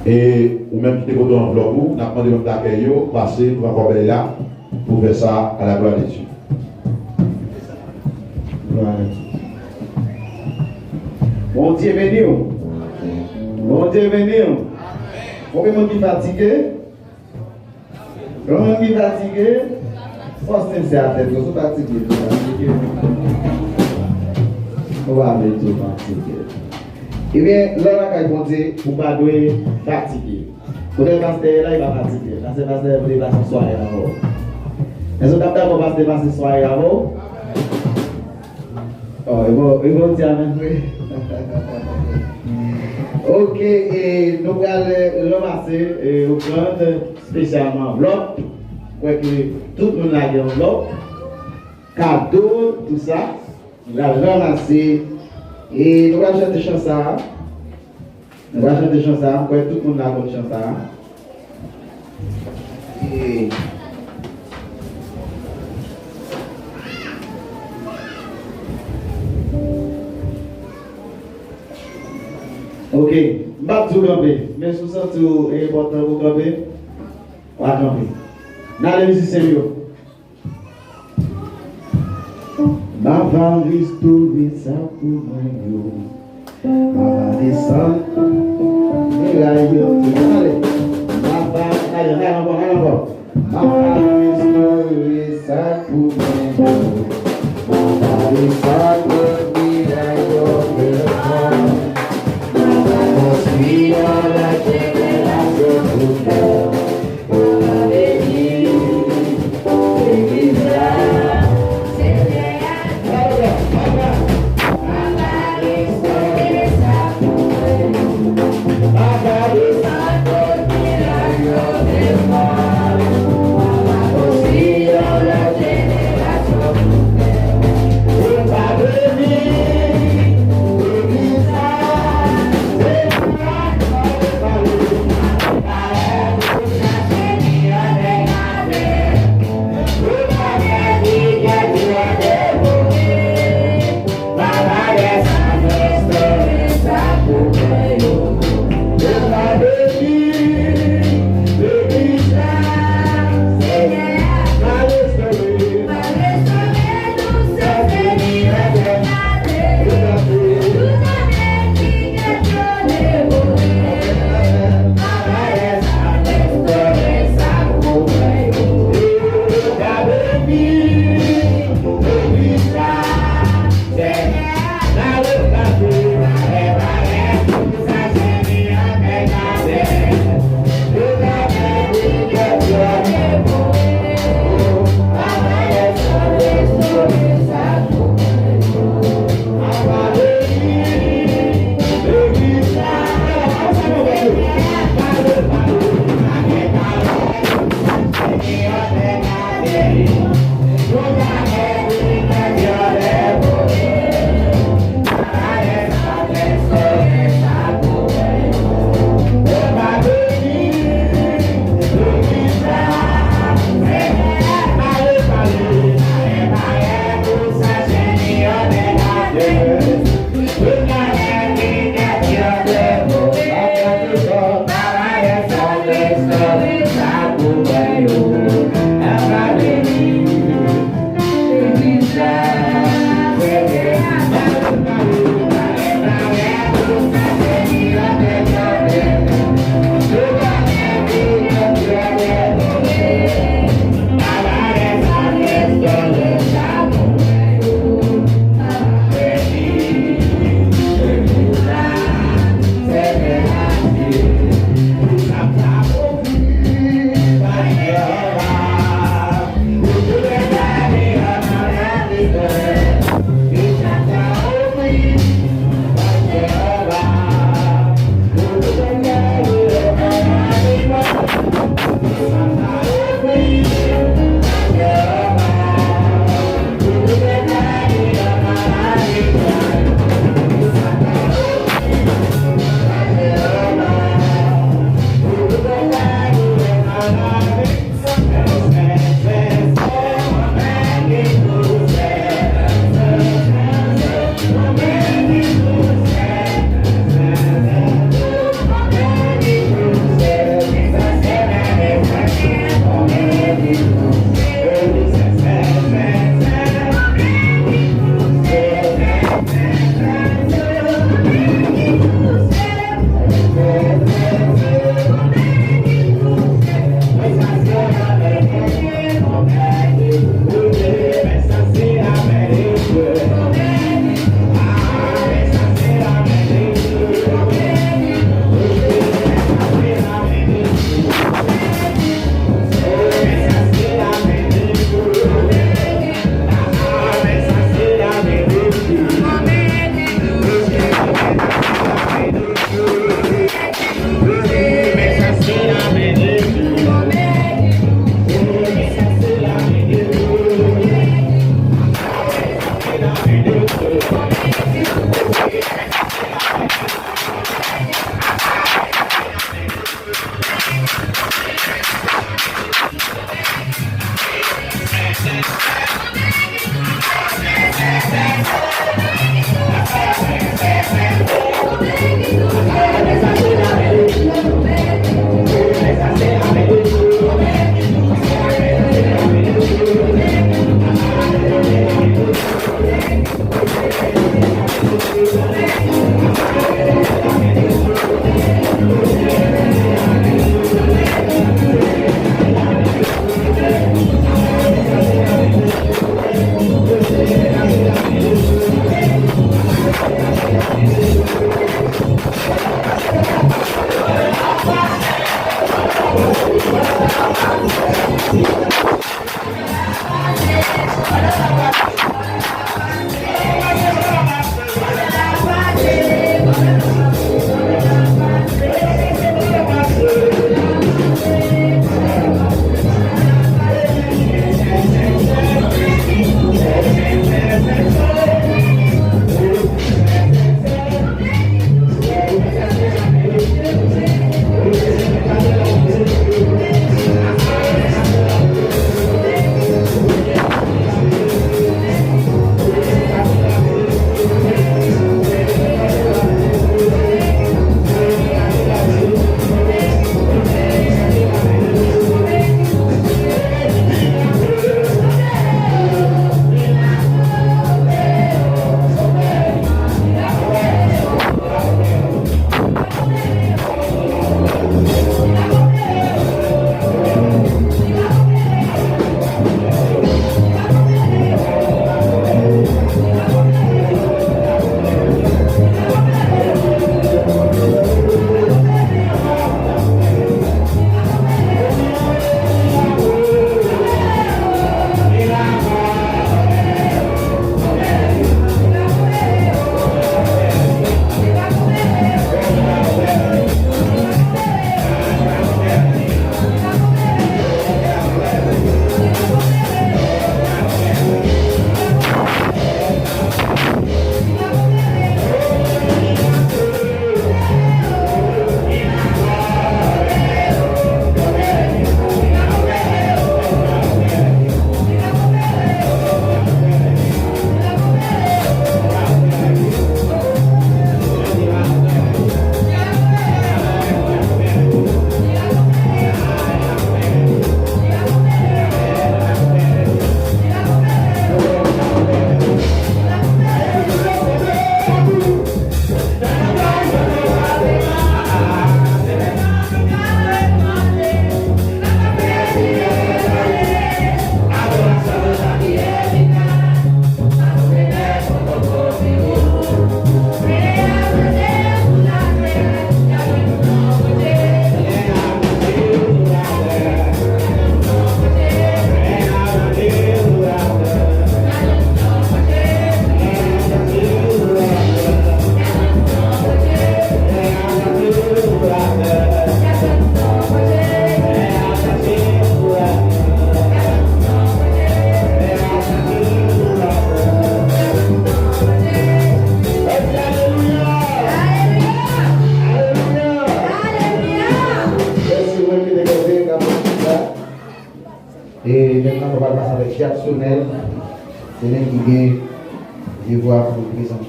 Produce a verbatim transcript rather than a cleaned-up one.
E ou menm ki te pote anvlòp ou, n ap mande manm dakèy yo pase devan kòbèy la pou fè sa à la gloire de Dieu. Gloire à Dieu. Bondye beni w. Bondye beni w. Konbyen moun ki fatige? Yon moun ki fatige, fòse se atè, si w fatige, si w fatige, ou pa vle di w fatige. Ebyen, lè w lakay Bondye, ou pa dwe fatige. Kote pastè ye la, li pa fatige. Pastè, pastè vle pase sware avè w. Èske w t ap dakò pastè pase sware avè w? Oh, e bon, e bon, ti amèn vre. Ok, e nou pral ranmase, e, ofrann, espesyalman anvlòp. Kwè ke tout moun la gen anvlòp. Kado, tou sa. Nou pral ranmase. E nou pral chante chan sa a. Nou pral chante chan sa a. M kwè tout moun la konn chan sa a. E Ok, m p ap di w kanpe, men si w santi w enpòtan pou w kanpe, w a kanpe. N ale mizisyen m yo. M a va restore sa pou mwen yo. M a va desann miray yo. Ann ale. M a va, ale, ale ankò, ale ankò. M a va restore sa pou mwen yo. M a va desann miray yo. M a va konstwi yon lòt jenerasyon pou mwen. E mentnan nou pral pase avèk Jacques Sonel, se li ki gen devwa pou l prezante.